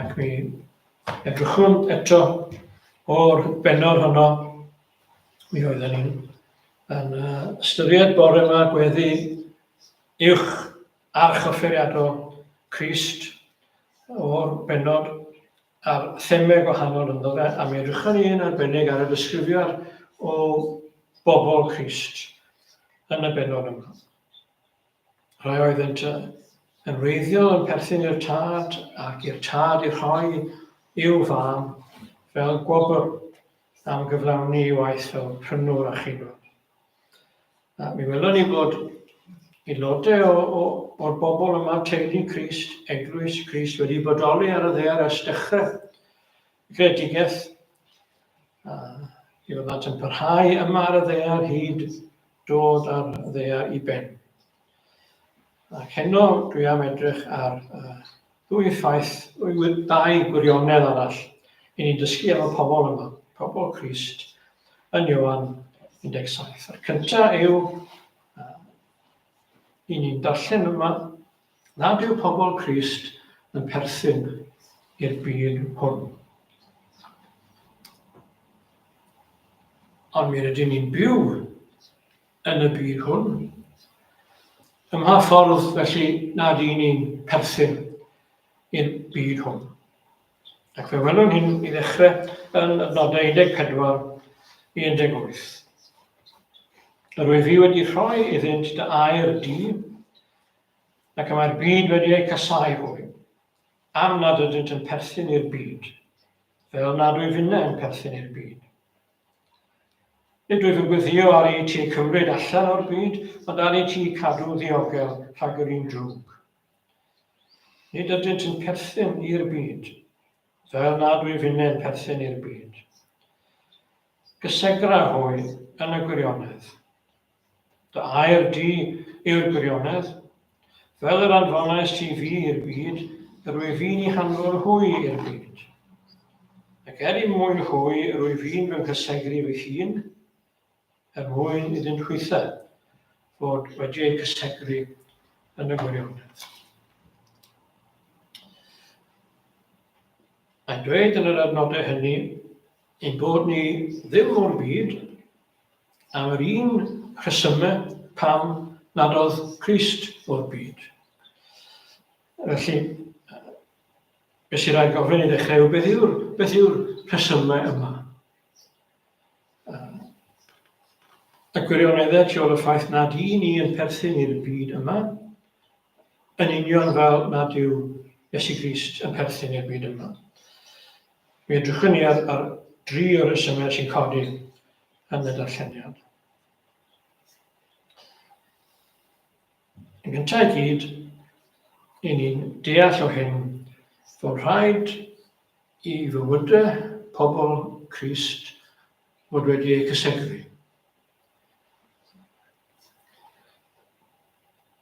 Ac mi edrychwn eto o'r bennod honno. Mi oedden ni'n yn ystyried bore yma gweddi uwch archoffeiriadol Crist o'r bennod a'r themau gwahanol ynddo fe, a mi edrychwn ni yn arbennig ar y disgrifiad o bobl Crist yn y bennod yma. Rhai oeddynt yn wreiddiol yn perthyn i'r tad ac i'r tad i rhoi i'w fam fel gwobr am gyflawni ei waith fel prynwr a cheidwad. A mi welon ni bod aelodau o, o, o'r bobl yma, teulu Crist, eglwys Crist, wedi bodoli ar y ddaear ers dechrau greadigaeth. A mi fyddant yn parhau yma ar y ddaear hyd dod ar ddaear i ben. Ac heno dwi am edrych ar uh, ddwy ffaith, ddwy, ddau gwirionedd arall i ni'n dysgu am y pobl yma, pobl Crist, yn Ioan 17. A'r cyntaf yw, uh, i ni'n darllen yma, nad yw pobl Crist yn perthyn i'r byd hwn. Ond mi rydyn ni'n byw yn y byd hwn. Ym mha ffordd, felly, nad y'n ni'n perthyn i'r byd hwn? Ac fe welwn hyn i ddechrau yn adnodau 14 i 18. Yr wyf fi wedi rhoi iddynt dy air di, ac y mae'r byd wedi eu casáu hwy, am nad ydynt yn perthyn i'r byd, fel nad wyf finne yn perthyn i'r byd. Nid wyf yn gweddio ar i ti eu cymryd allan o'r byd, ond ar i ti cadw ddiogel rhag yr un drwg. Nid ydynt yn perthyn i'r byd, fel nad wyf finne'n perthyn i'r byd. Gysegra hwy yn y gwirionedd. Dy air di yw'r gwirionedd. Fel yr anfonais ti fi i'r byd, yr wyf fi'n eu hanfon hwy i'r byd. Ac er i mwyn hwy, yr wyf fi'n fy nghysegru fy hun, er mwyn iddynt hwythau fod wedi eu cysegru yn y gwirionedd. Mae'n dweud yn yr adnodau hynny ein bod ni ddim o'r byd, Am yr un rhesymau pam nad oedd Crist o'r byd. Felly, beth sy'n rhaid gofyn i ddechrau yw beth yw'r, beth yw'r rhesymau yma? Y gwirioneddau tu ôl y ffaith nad i ni yn perthyn i'r byd yma, yn union fel nad yw Iesu Grist yn perthyn i'r byd yma. Mi edrychwn ni ar, ar dri o'r rhesymau sy'n codi yn y darlleniad. Yn gyntaf i gyd, i ni'n deall o hyn fod rhaid i fywydau pobl Crist fod wedi eu cysegru.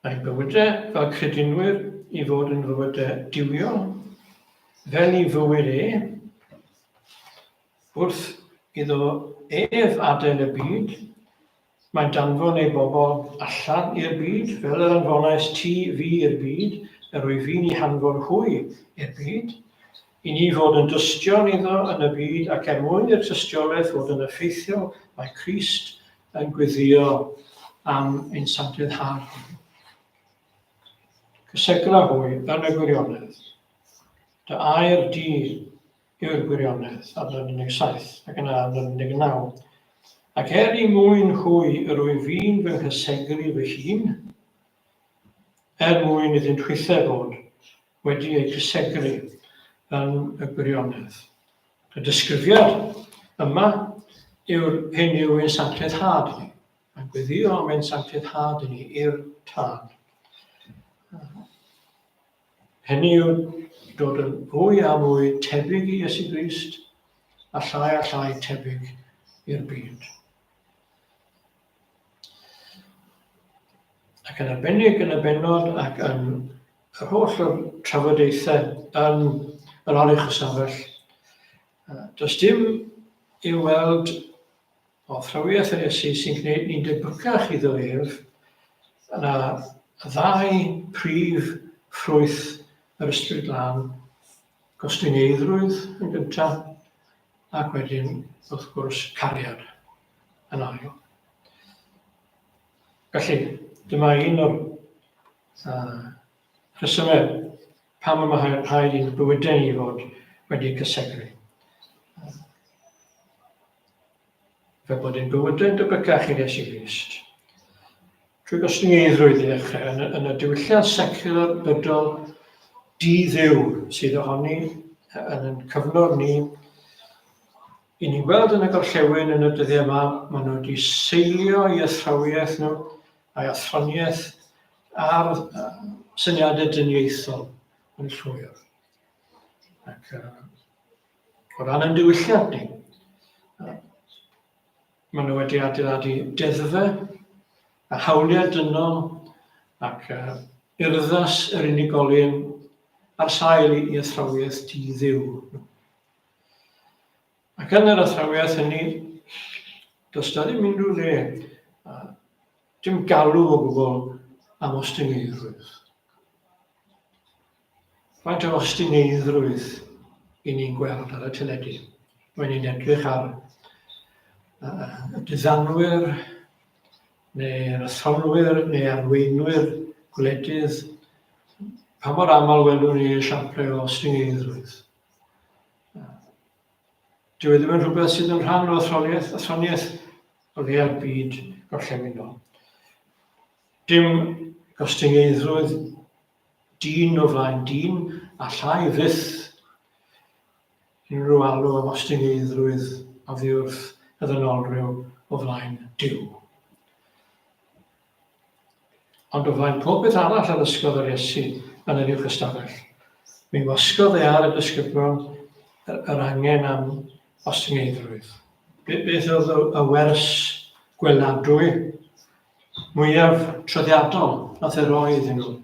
Mae bywydau fel credinwyr i fod yn fywydau duwiol, fel i fywyd e, Wrth iddo ef adael y byd, mae'n danfon ei bobl allan i'r byd, fel yr anfonais ti fi i'r byd, yr wyf fi'n eu hanfon hwy i'r byd, i ni fod yn dystion iddo yn y byd, ac er mwyn i'r tystiolaeth fod yn effeithiol, mae Crist yn gweddio am ein sancteiddhad ni. Cysegra hwy yn y gwirionedd. Dy air di yw'r gwirionedd, adnod 17 ac yna adnod 19. Ac er i mwyn hwy yr wyf fi'n fy nghysegru fy hun, er mwyn iddynt hwythau fod wedi eu cysegru yn y gwirionedd. Y disgrifiad yma yw'r hyn yw ein sancteiddhad ni. Mae'n gweddio am ein sancteiddhad ni i'r Tad. Hynny yw, dod yn fwy a mwy tebyg i Iesu Grist a llai a llai tebyg i'r byd. Ac yn arbennig yn y bennod ac yn yr holl o'r trafodaethau yn yr oruch ystafell, does dim i'w weld O athrawiaeth yr Iesu sy'n gwneud ni'n debycach iddo ef, yna ddau prif ffrwyth yr Ysbryd Glân. Gostyngeiddrwydd yn gyntaf, ac wedyn, wrth gwrs, cariad yn ail. Felly, dyma un o'r rhesymau pam y mae rhaid i'n bywydau ni fod wedi cysegru. Fel bod ein bywydau'n debycach i'r Iesu Grist. Trwy gostyngeiddrwydd i ddechrau, yn, yn y diwylliant secular bydol di-dduw sydd ohoni yn ein cyfnod ni, i ni'n gweld yn y gorllewin yn y dyddiau yma, maen nhw wedi seilio i athrawiaeth nhw a'i athroniaeth ar syniadau dyniaethol yn llwyr. Ac o ran ein diwylliant ni, maen nhw wedi adeiladu deddfau a hawliau dynol ac urddas yr unigolyn ar sail i athrawiaeth di-dduw. Ac yn yr athrawiaeth hynny, does da ddim unrhyw le, dim galw o gwbl am ostyngeiddrwydd. Faint o ostyngeiddrwydd i ni'n gweld ar y teledu? Mae'n ni'n edrych ar y diddanwyr, neu'r athronwyr, neu arweinwyr gwledydd. Pa mor aml welwn ni esiamplau o ostyngeiddrwydd? Dyw e ddim yn rhywbeth sydd yn rhan o athroniaeth, athroniaeth o leia'r byd gorllewinol. Dim gostyngeiddrwydd dyn o flaen dyn, a llai fyth unrhyw alw am ostyngeiddrwydd oddi wrth y ddynolryw o flaen Duw. Ond o flaen pob peth arall a ddysgodd yr Iesu yn yr uwch ystafell, mi wasgodd e ar y disgyblion yr angen am ostyngeiddrwydd. Beth oedd y wers gweladwy mwyaf traddodiadol nath e roi iddyn nhw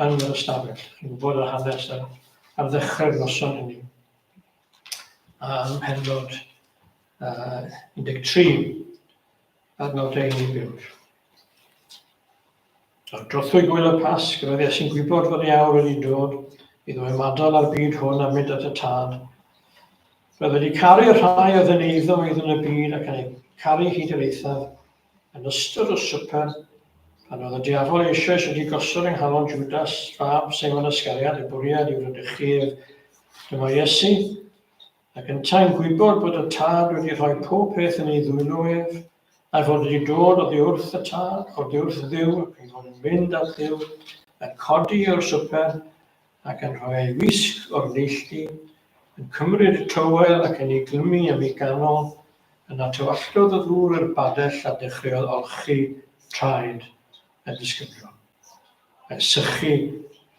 yn yr ystafell? Chi'n gwybod yr hanes ar, ar ddechrau'r noson hynny. Ym mhennod 13, adnod 15. Ar drothwy gwyl y Pasg, roedd Iesu'n gwybod fod ei awr wedi dod iddo ymadael â'r byd hwn a mynd at y Tad. Roedd wedi caru'r rhai oedd yn eiddo iddo yn y byd ac yn eu caru hyd yr eithaf. Yn ystod y swper, pan oedd y diafol eisoes wedi gosod yng nghalon Jwdas, fab Seimon Iscariot, y bwriad i'w rhydychu ef, dyma Iesu, ac yntau'n gwybod bod y Tad wedi rhoi pob peth yn ei ddwylo ef, a'i fod wedi dod oddi wrth y Tad, oddi wrth Dduw, ac ei fod yn mynd at Dduw, yn codi o'r swper, ac yn rhoi ei wisg o'r neilltu, yn cymryd y tywel ac yn ei glymu am ei ganol, yna tywalltodd y ddŵr i'r badell a dechreuodd olchi traed y disgyblion, a'i sychu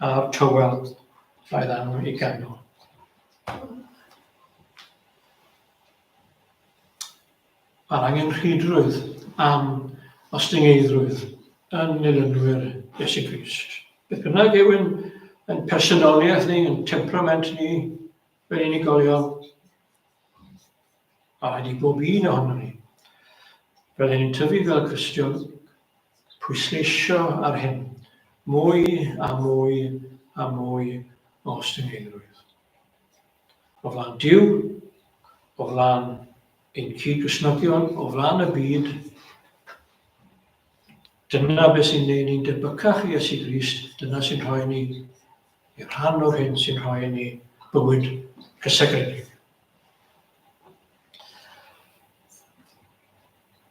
â'r tywel oedd am ei ganol. Mae'r angenrheidrwydd am ostyngeiddrwydd yn nilynwyr Iesu Grist. Beth bynnag yw ein, ein personoliaeth ni, ein temperament ni fel unigolion, a rhaid i bob un ohonom ni, fel ein ni'n tyfu fel Cristion, pwysleisio ar hyn, mwy a mwy a mwy o ostyngeiddrwydd. O flaen Duw, o flaen ein cyd-Gristnogion, o flaen y byd, dyna beth sy'n gwneud ni'n debycach i Iesu Grist, dyna sy'n rhoi ni i rhan o'r hyn sy'n rhoi ni bywyd cysegredig.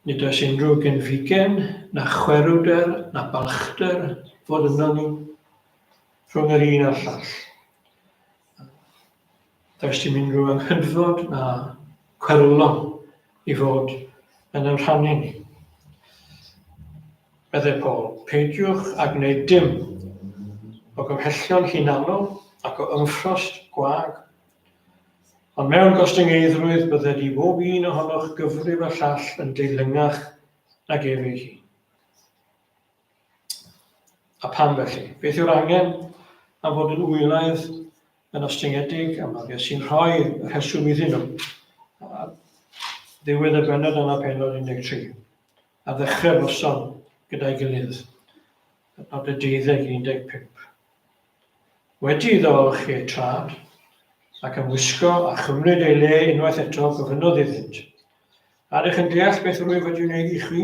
Nid oes unrhyw genfigen, na chwerwder, na balchder fod yno ni, rhwng yr un a'r llall. Does dim unrhyw anghydfod na cwerylon i fod yn ein rhannu ni. Meddai Paul, peidiwch â gwneud dim o gymhellion hunanol ac o ymffrost gwag, ond mewn gostyngeiddrwydd bydded i bob un ohonoch gyfrif y llall yn deilyngach nag ef ei hun. A pam felly? Beth yw'r angen am fod yn wylaidd, yn ostyngedig, a mae Iesu'n rhoi y rheswm iddyn nhw. A ddiwedd y bennod yna, pennod 13, a ddechrau'r noson gyda'i gilydd, adnodau 12 i 15. Wedi iddo olchi eu trad, Ac ymwisgo a chymryd ei le unwaith eto, gofynnodd iddynt, A ydych yn deall beth rwyf wedi wneud i chwi?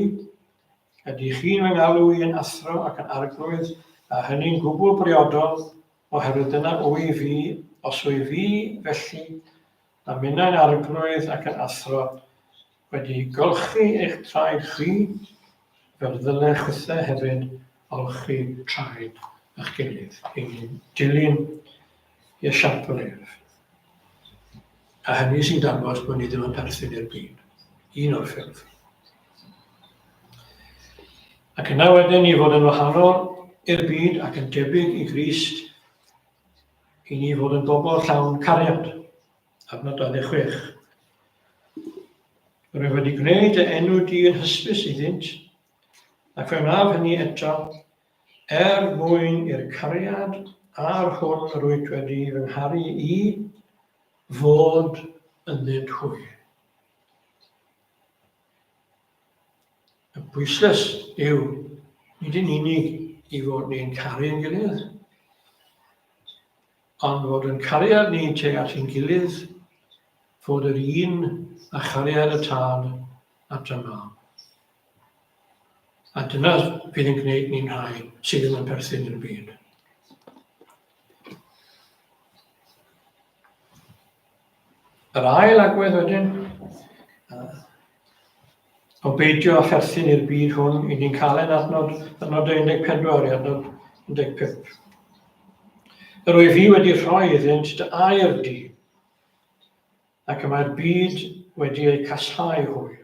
Ydych chi'n fy ngalw i yn athro ac yn arglwydd, a hynny'n gwbl briodol, oherwydd dyna wyf fi, os wyf fi, felly, a minnau'n arglwydd ac yn athro, wedi golchi eich traed chwi, fel ddyle chwithau hefyd olchi traed eich gilydd. Yn dilyn i esiampl ef. A hynny sy'n dangos bod ni ddim yn perthyn i'r byd. Un o'r ffyrdd. Ac yna wedyn i fod yn wahanol i'r byd ac yn debyg i Grist, i ni fod yn bobl llawn cariad. Adnod 26. Rwyf wedi gwneud y enw di yn hysbys iddynt, ac fe wnaf hynny eto, er mwyn i'r cariad a'r hwn rwyt wedi fy ngharu i fod ynddynt hwy. Y pwyslais yw nid yn unig i fod ni'n caru ein gilydd, ond fod yn cariad ni tuag at ein gilydd fod yr un a chariad y Tad at y Mab. A dyna fydd yn gwneud ni'n rhai sydd ddim yn perthyn i'r byd. Yr ail agwedd wedyn, o beidio â pherthyn i'r byd hwn, i ni'n cael ein adnod, adnodau 14 i adnod 15. Yr wyf fi wedi rhoi iddynt dy air di, ac y mae'r byd wedi eu casau hwy,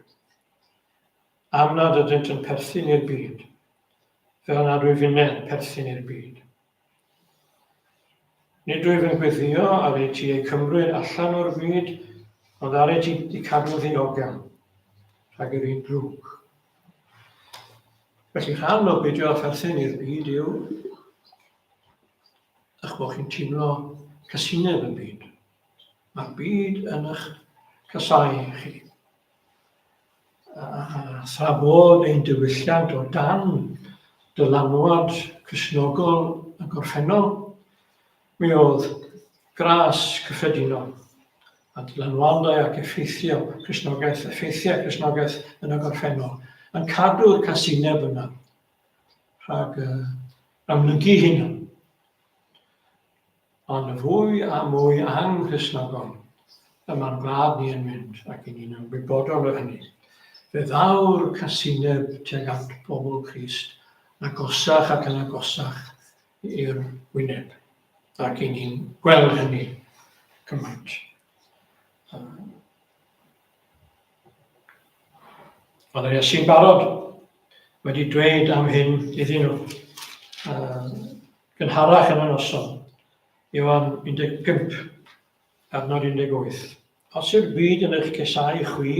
am nad ydynt yn perthyn i'r byd, fel nad wyf finnau'n perthyn i'r byd. Nid wyf yn gweddïo ar i ti eu cymryd allan o'r byd, ond ar i ti eu cadw'n ddiogel rhag yr un drwg. Felly rhan o beidio â pherthyn i'r byd yw eich bod chi'n teimlo casineb y byd. Mae'r byd yn eich casau chi. A thra bod ein diwylliant o dan dylanwad Cristnogol y gorffennol, mi oedd gras cyffredinol a dylanwadau ac effeithio Cristnogaeth, effeithiau Cristnogaeth yn y gorffennol, yn cadw'r casineb yna rhag amlygu hunan. Ond y fwy a mwy anghristnogol y mae'n gwlad ni yn mynd, ac i ni'n ymwybodol o hynny, fe ddaw'r casineb tuag at bobl Crist yn agosach ac yn agosach i'r wyneb, ac i ni'n gweld hynny cymaint. Oedd yr Iesu'n barod wedi dweud am hyn iddyn nhw. Gynharach yn y noson, Ioan 15, adnod 18. Os yw'r byd yn eich casáu chwi,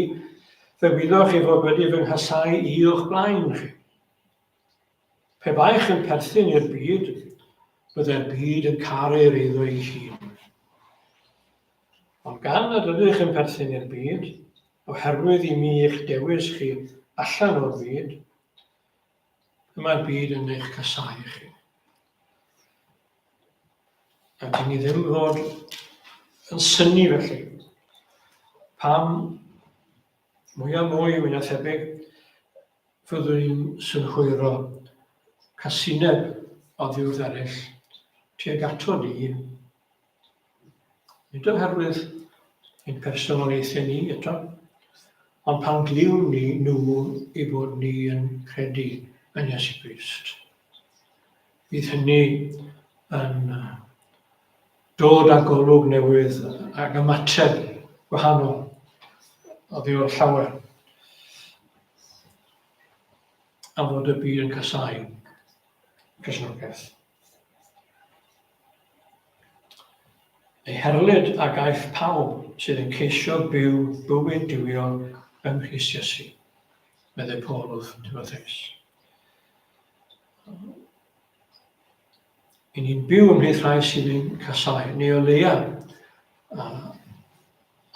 fe wyddoch ei fod wedi fy nghasáu i o'ch blaen chi. Pe baech yn perthyn i'r byd, byddai'r byd yn caru'r eiddo ei hun. Ond gan nad ydych yn perthyn i'r byd, oherwydd i mi eich dewis chi allan o'r byd, Y mae'r byd yn eich casau chi. A dyn ni ddim fod yn synnu felly. Pam mwy a mwy mwy na thebyg fyddwn ni'n synhwyro casineb oddi wrth eraill tuag ato ni Nid oherwydd ein personoliaethau ni eto, ond pan glywn ni nhw ei bod ni yn credu yn Iesu Grist. Bydd hynny yn dod â golwg newydd ac ymateb gwahanol oddi wrth llawer am fod y byd yn casáu Cristnogaeth. Ei herlid a gaiff pawb sydd yn ceisio byw bywyd duwiol yng Nghrist Iesu, meddai Paul wrth Timotheus. I ni'n byw ymhlith rhai sydd yn casau, neu o leia,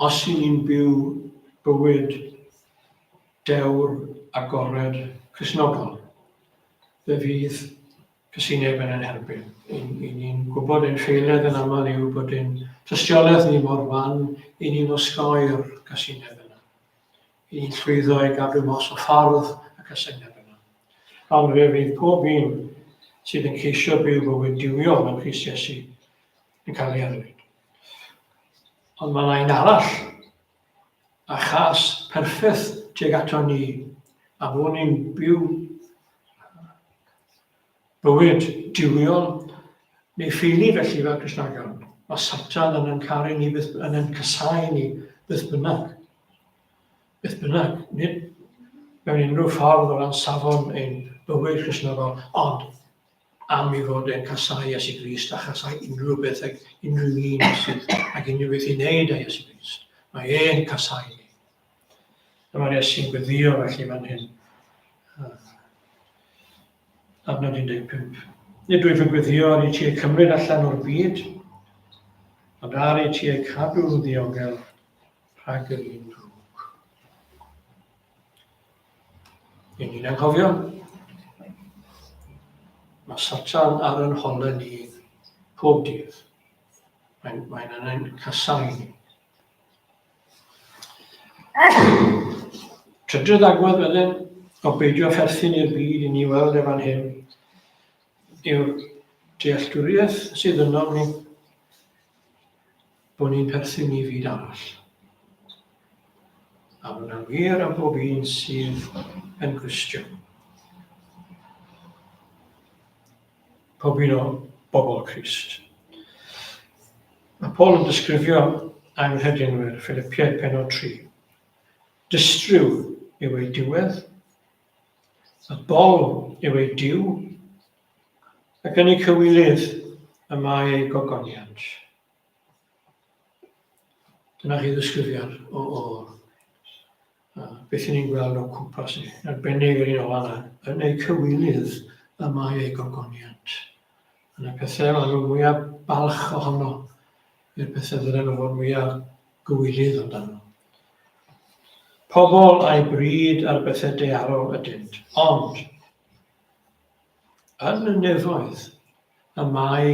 os i ni'n byw bywyd dewr, agored, Cristnogol, fe fydd Casineb yn ein herbyn. I ni'n gwybod ein ffeiledd yn aml yw bod ein tystiolaeth ni mor wan i ni'n osgoi'r casineb yna. I ni'n llwyddo i gadw mas o ffordd y casineb yna. Ond fe fydd pob un sydd yn ceisio byw bywyd duwiol mewn Crist Iesu yn cael ei erlid. Ond mae yna un arall a chas perffaith tuag ato ni, a bod ni'n byw bywyd duwiol neu ffeili felly fel Cristnogion. Mae Satan yn yn caru ni, beth, yn yn casau ni, beth bynnag. Beth bynnag, nid mewn unrhyw ffordd o ran safon ein bywyd Cristnogol, ond am ei fod e'n casáu Iesu Grist a chasáu unrhyw beth ag unrhyw un sydd ag unrhyw beth i wneud â Iesu Grist. Mae e'n casáu ni. Dyma'r Iesu'n gweddio felly fan hyn. Adnod 15. Nid wyf yn gweddio ar i ti eu cymryd allan o'r byd, ond ar i ti eu cadw'n ddiogel rhag yr un drwg. Yn ni'n anghofio, mae Satan ar yn holen ni pob dydd. Mae'n mae yn casau ni. Trydydd agwedd wedyn, o beidio pherthyn i'r byd i ni weld e fan hyn, yw'r dealltwriaeth sydd ynom ni bod ni'n perthyn i fyd arall. A mae hwnna'n wir am bob un sydd yn Gristion. Pob un o bobl Crist. Mae Paul yn disgrifio anghredinwyr Philippiaid penod 3. Distryw yw ei diwedd, y bol yw ei diw, ac yn ei cywilydd y mae ei gogoniant. Dyna chi ddisgrifiad o, o uh, beth ni'n gweld o'n cwmpas ni. Yn arbennig yr un ola yna, yn eu cywilydd y mae eu gogoniant. Yn y pethau maen nhw mwyaf balch ohono, i'r pethau ddylen nhw fod mwyaf gywilydd amdano. Pobl a'i bryd ar bethau daearol ydynt, ond yn y nefoedd y mae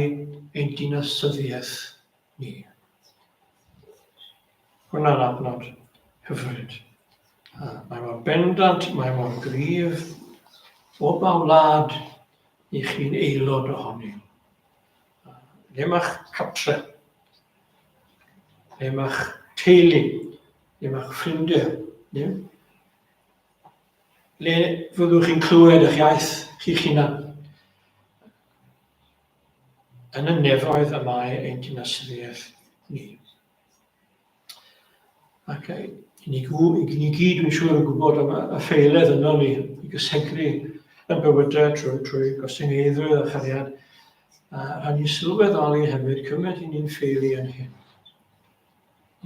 ein dinasyddiaeth ni. Hwnna'n adnod hyfryd. Mae mor bendant, mae mor gryf, o ba wlad i chi'n aelod ohoni. Le mae'ch cartre? Le mae'ch teulu? Le mae'ch ffrindiau? Le? Le fyddwch chi'n clywed eich iaith chi'ch hunan? Yn y nefoedd y mae ein dinasyddiaeth ni. Ac i ni, i ni gyd, dwi'n siŵr, yn gwybod am y ffeiledd yno ni i gysegru yn bywydau trwy, trwy gostyngeiddrwydd a chariad. A rhaid ni sylweddoli hefyd cymaint i ni'n ffeili yn hyn.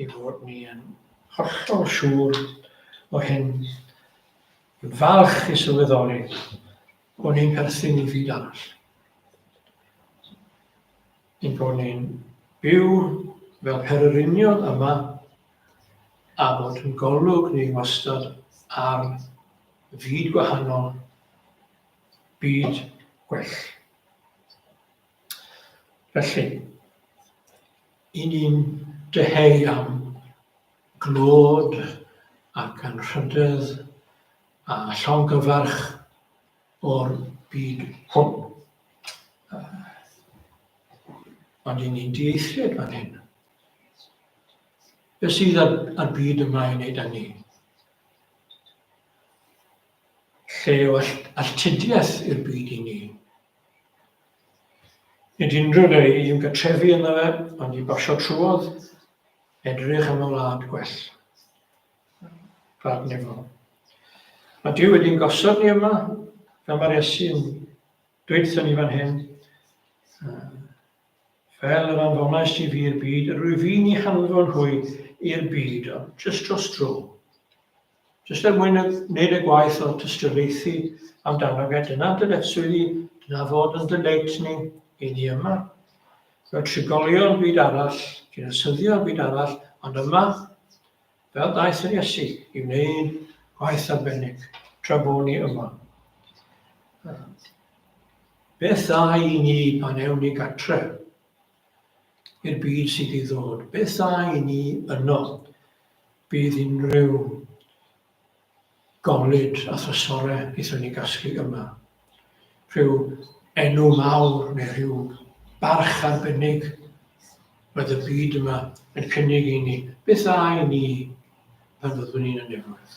I fod ni yn hollol siŵr o hyn, yn falch i sylweddoli bod ni'n perthyn i fyd arall. Ein bod ni'n byw fel pererinion yma a bod yn golwg ni wastad ar fyd gwahanol, byd gwell. Felly, i ni'n dyheu am glod ac anrhydedd a llongyfarch o'r byd hwn. Ond i ni'n dieithriad fan hyn. Beth sydd ar, ar byd yma i wneud â ni? Lle o alltudiaeth i'r byd i ni. Nid unrhyw le i ymgartrefu ynddo fe, ond i basio trwodd, edrych am y wlad gwell. Gwlad nefol. Mae Duw wedi'n gosod ni yma, fel mae'r Iesu'n dweud wrthon ni fan hyn, fel yr anfonais ti fi i'r byd, yr wyf fi'n i hanfon hwy i'r byd, ond jyst dros dro. Jyst er mwyn wneud y gwaith o tystiolaethu amdano fe, dyna'n dyletswydd i, dyna fod yn dyleit ni i ni yma. Fel trigolion byd arall, dinasyddion byd arall, ond yma, fel daeth yr Iesu i wneud gwaith arbennig tra bod ni yma. Beth dda i ni pan ewn ni gatre i'r byd sydd i ddod? Beth dda i ni yno? Bydd unrhyw golud a thrysorau wnaethon ni gasglu yma. Rhyw enw mawr neu rhyw barch arbennig oedd y byd yma yn cynnig i ni. Beth dda i ni pan fyddwn ni'n y nefoedd?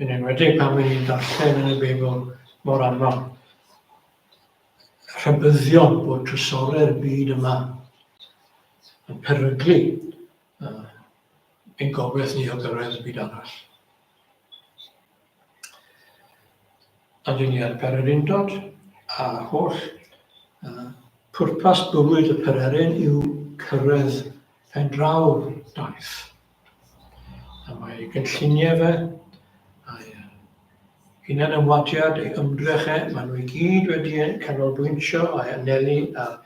Yn enwedig pan mae'n ni'n darllen yn y Beibl mor aml rhybuddion bod trysorau'r byd yma yn peryglu ein gobaith ni o gyrraedd y byd arall. A dyn ni ar pererindod a holl pwrpas bywyd y pererin yw cyrraedd pen draw'r daith. A mae ei gynlluniau fe, a'i hunan ymwadiad, ei ymdrech e, maen nhw i gyd wedi canolbwyntio a'i anelu ar